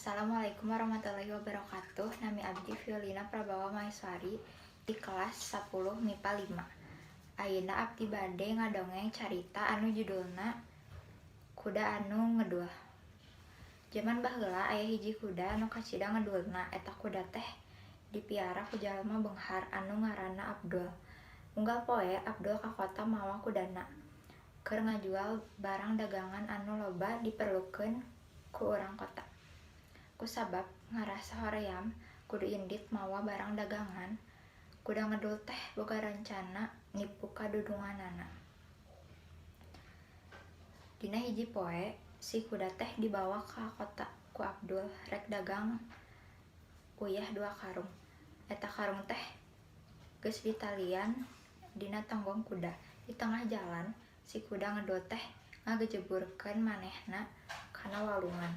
Assalamualaikum warahmatullahi wabarakatuh. Nami abdi Violina Prabawa Maheswari di kelas 10 MIPA 5. Ayeuna abdi bade ngadongeng carita anu judulna Kuda Anu Ngedul. Jaman baheula aya hiji kuda anu kacida ngedulna. Eta kuda teh dipiara ku jalma beunghar anu ngaranna Abdul. Unggal poe Abdul ka kota mawa kudana keur ngajual barang dagangan anu loba diperlukeun ku urang kota. Kusabab ngarasa hoream kudu indit mawa barang dagangan, kuda ngedul teh boga rencana nipu ka dudunganana. Dina hiji poe, si kuda teh dibawa ka kota ku Abdul rek dagang uyah 2 karung. Eta karung teh geus ditalian dina tonggong kuda. Di tengah jalan, si kuda ngedul teh ngagejeburkeun manehna kana walungan.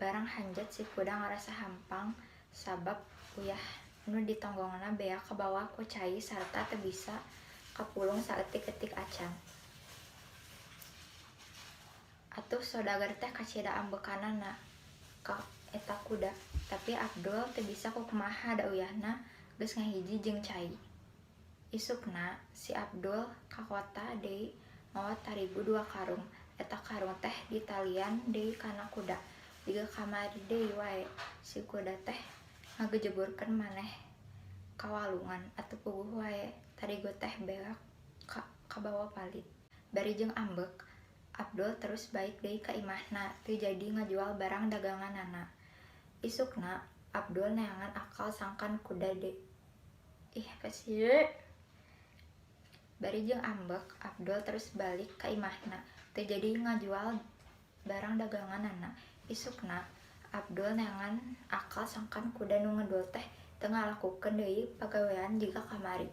Barang hanjat si kuda ngarasa hampang sabab uyah nu ditonggongna beak kabawa ku cai sarta teu bisa kapulung saeutik-eutik acan. Atuh sodagar teh kacida ambekanana ka eta kuda, tapi Abdul teu bisa kukumaha da uyahna geus ngahiji jeung cai. Isukna si Abdul ka kota deui mawa tarigu 2 karung. Eta karung teh ditalian deui kana kuda. Jiga kamari deui wae, si kuda teh ngagejeburkeun maneh ka walungan, atuh puguh wae tarigu teh beak kabawa palit. Bari jeung ambek, Abdul terus balik deui ka imahna teu jadi ngajual barang daganganana. Isukna Abdul neangan akal sangkan kuda de ih apa. Bari jeung ambek, Abdul terus balik ka imahna teu jadi ngajual barang daganganana. Isukna Abdul neangan akal sangkan kuda nu ngedul teh teu ngalakukeun deui pagawean jiga kamari.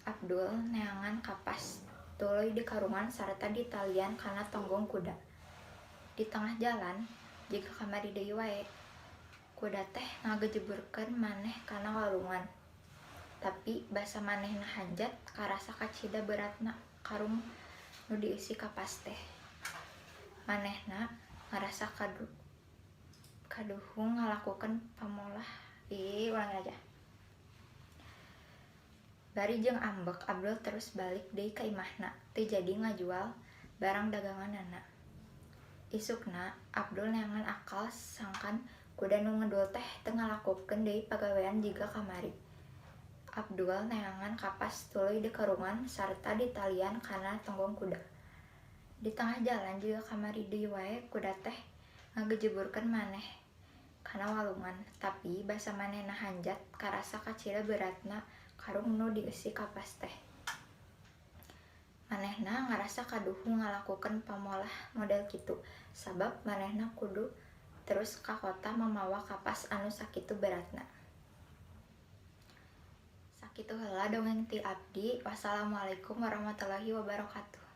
Abdul neangan kapas tuluy dikarungan sarta ditalian kana tonggong kuda. Di tengah jalan, jiga kamari deui wae, kuda teh ngagejeburkeun maneh kana walungan. Tapi basa manehna hanjat karasa kacida beratna karung nu dieusi kapas teh. Manehna ngarasa kaduhung ngalakukeun pamolah ih ulangi aja. Bari jeung ambek, Abdul terus balik deui ka imahna teu jadi ngajual barang daganganana. Isukna Abdul neangan akal sangkan kuda nu ngedul teh teu ngalakukeun deui pagawean jiga kamari. Abdul neangan kapas tuluy dikarungan sarta ditalian kana tonggong kuda. Di tengah jalan, jiga kamari deui wae, kuda teh ngagejeburkeun maneh kana walungan, tapi basa manehna hanjat karasa kacida beratna karung nu dieusi kapas teh. Manehna ngarasa kaduhung ngalakukeun pamolah model kitu, sabab manehna kudu terus ka kota mamawa kapas anu sakitu beratna. Sakitu heula dongeng ti abdi. Wassalamualaikum warahmatullahi wabarakatuh.